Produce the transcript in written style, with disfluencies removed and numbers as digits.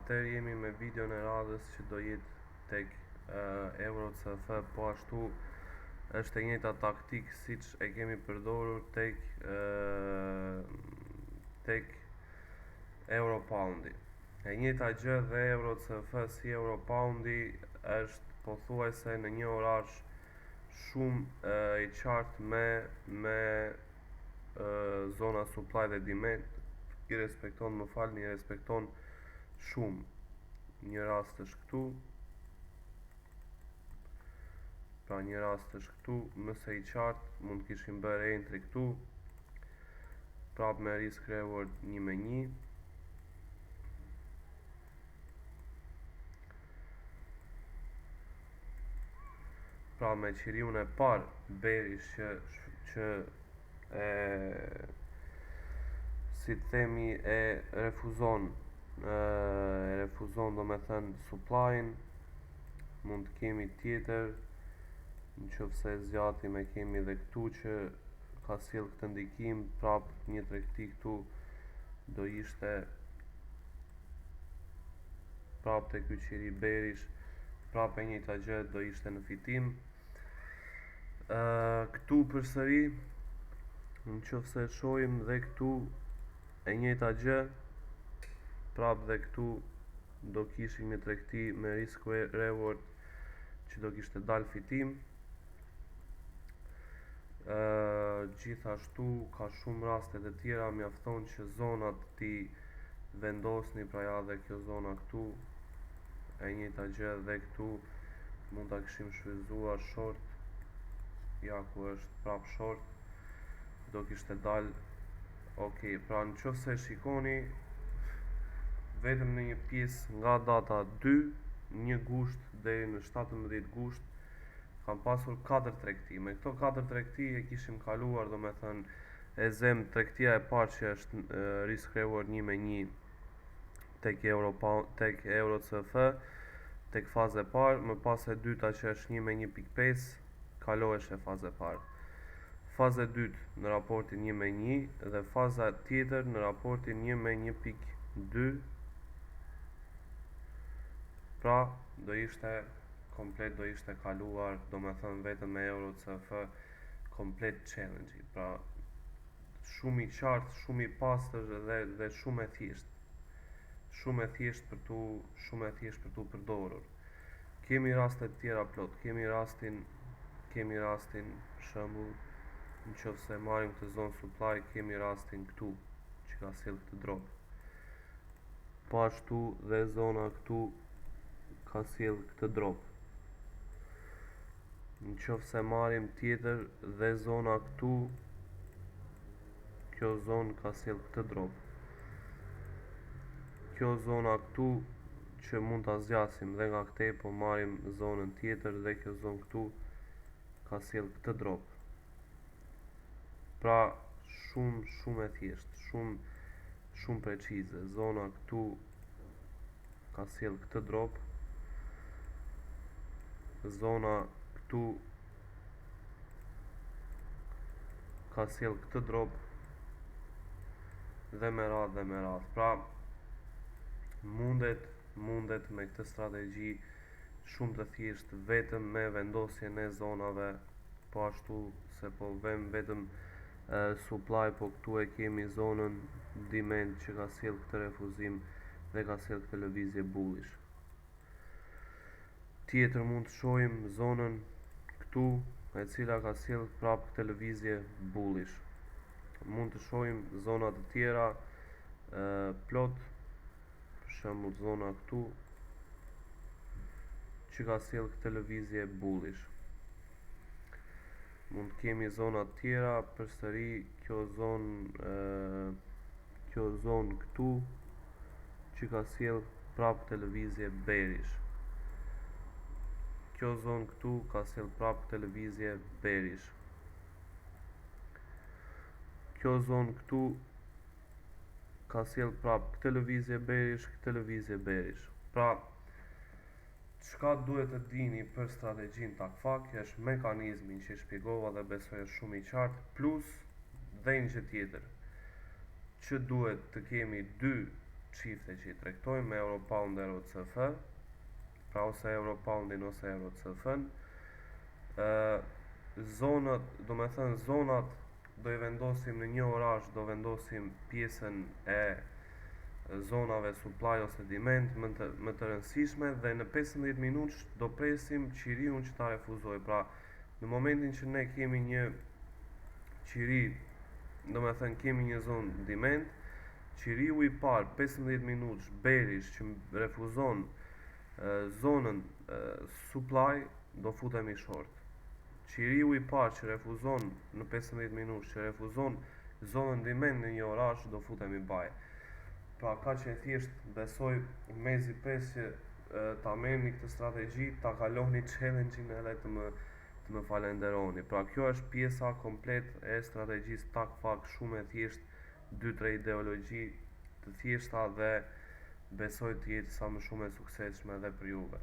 Atëherë jemi me videon e radhës që do jetë tek Euro CHF, po ashtu është e njëjta taktik siç e kemi përdorur tek tek Euro Poundi. E njëjta gjë dhe Euro CHF si Euro Poundi është pothuajse në një orar shumë i qartë me zona supply dhe demand i respekton, më falni, i respekton shumë. Një rast është këtu. Pra një rast është këtu, mëse i qartë, mund të kishim bërë entry këtu. Prap me risk reward 1 me 1. Pra me qiriun e parë bearish që e si të themi e refuzon e refuzon do me thënë supply-in. Mund të kemi tjetër, në qoftë se zgjatim e kemi dhe këtu që ka sjell këtë ndikim, prap një tregti këtu do ishte prap te ky qiri bearish, prap e njëjta gjë do ishte në fitim. Këtu përsëri, në qoftë se shohim dhe këtu e njëjta gjë, prap dhe këtu do kishim një tregti me risk reward që do kishte dal fitim. Gjithashtu ka shumë raste të tjera, mjafton që zonat ti vendosni, pra ja dhe kjo zona këtu, e njëjta gjë dhe këtu mund ta kishim shfrytzuar short, ja ku është prap short, do kishte dal ok. Pra në qoftë se shikoni vetëm në një pjesë nga data 2, 1 gusht deri në 17 gusht, kam pasur 4 tregti. Me këto 4 tregti e kishim kaluar, do me thënë, e zem tregtia e parë që është risk reward 1 me 1 tek euro, tek euro CHF, tek faza e parë, më pas e dyta që është 1 me 1.5, kalohesh e faza e parë. Faza e dytë në raportin 1 me 1 dhe faza tjetër në raportin 1 me 1.2, pra do ishte komplet, do ishte kaluar, do me thënë vetëm me euro CHF komplet challenge-i. Pra shumë i qartë, shumë i pastër dhe shumë e thjeshtë. Shumë e thjeshtë për tu, shumë e thjeshtë për tu përdorur. Kemi raste të tjera plot, kemi rastin, për shembull, në qoftë se marrim këtë zonë supply, kemi rastin këtu që ka sjell këtë drop. Po ashtu dhe zona këtu ka sjell këtë drop. Në qoftë se marrim tjetër dhe zona këtu, kjo zonë ka sjell këtë drop. Kjo zona këtu që mund ta zgjasim dhe nga këtej, po marrim zonën tjetër dhe kjo zonë këtu ka sjell këtë drop. Pra shumë, shumë e thjeshtë, shumë, shumë precize. Zona këtu ka sjell këtë drop. Zona këtu ka sjell këtë drop dhe me radhë dhe me radhë. Pra mundet me këtë strategji shumë të thjeshtë vetëm me vendosjen e zonave, po ashtu se po vëm vetëm supply, po këtu e kemi zonën demand që ka sjell këtë refuzim dhe ka sjell këtë lëvizje bullish. Tjetër mund të shohim zonën këtu e cila ka sjell prapë këtë lëvizje bullish. Mund të shohim zona të tjera plot, për shembull zona këtu që ka sjell këtë lëvizje bullish. Mund të kemi zona të tjera, përsëri kjo zonë këtu që ka sjell prapë këtë lëvizje bearish. Kjo zonë këtu ka sjell prapë këtë lëvizje bearish. Kjo zonë këtu ka sjell prapë këtë lëvizje bearish, këtë lëvizje bearish. Pra, çka duhet të dini për strategjinë TAKFAK është mekanizmin që shpjegova dhe besoj është shumë i qartë, plus dhe një gjë tjetër, që duhet të kemi dy çifte që i tregtojmë me euro pound euro CHF, pra ose euro poundin ose euro CHF-n. Zonat, do me thënë zonat do i vendosim në një orash, do vendosim pjesën e zonave supply ose demand më të rëndësishme dhe në 15 minutë do presim qiriun që ta refuzoj. Pra, në momentin që ne kemi një qiri, do me thënë kemi një zonë demand, qiriu i parë 15 minutë bearish që refuzon zonën supply, do futemi short. Qiriu i parë që refuzon në 15 minutë, që refuzon zonën demand në një orash, do futemi buy. Pra kaq e thjesht, besoj mezi pres që ta merrni këtë strategji, ta kaloni challenge-in edhe të më falenderoni. Pra kjo është pjesa komplet e strategjisë tak fak, shumë e thjesht, 2-3 ideologji të thjeshta dhe besoj të jetë sa më shumë e suksesshme edhe për juve.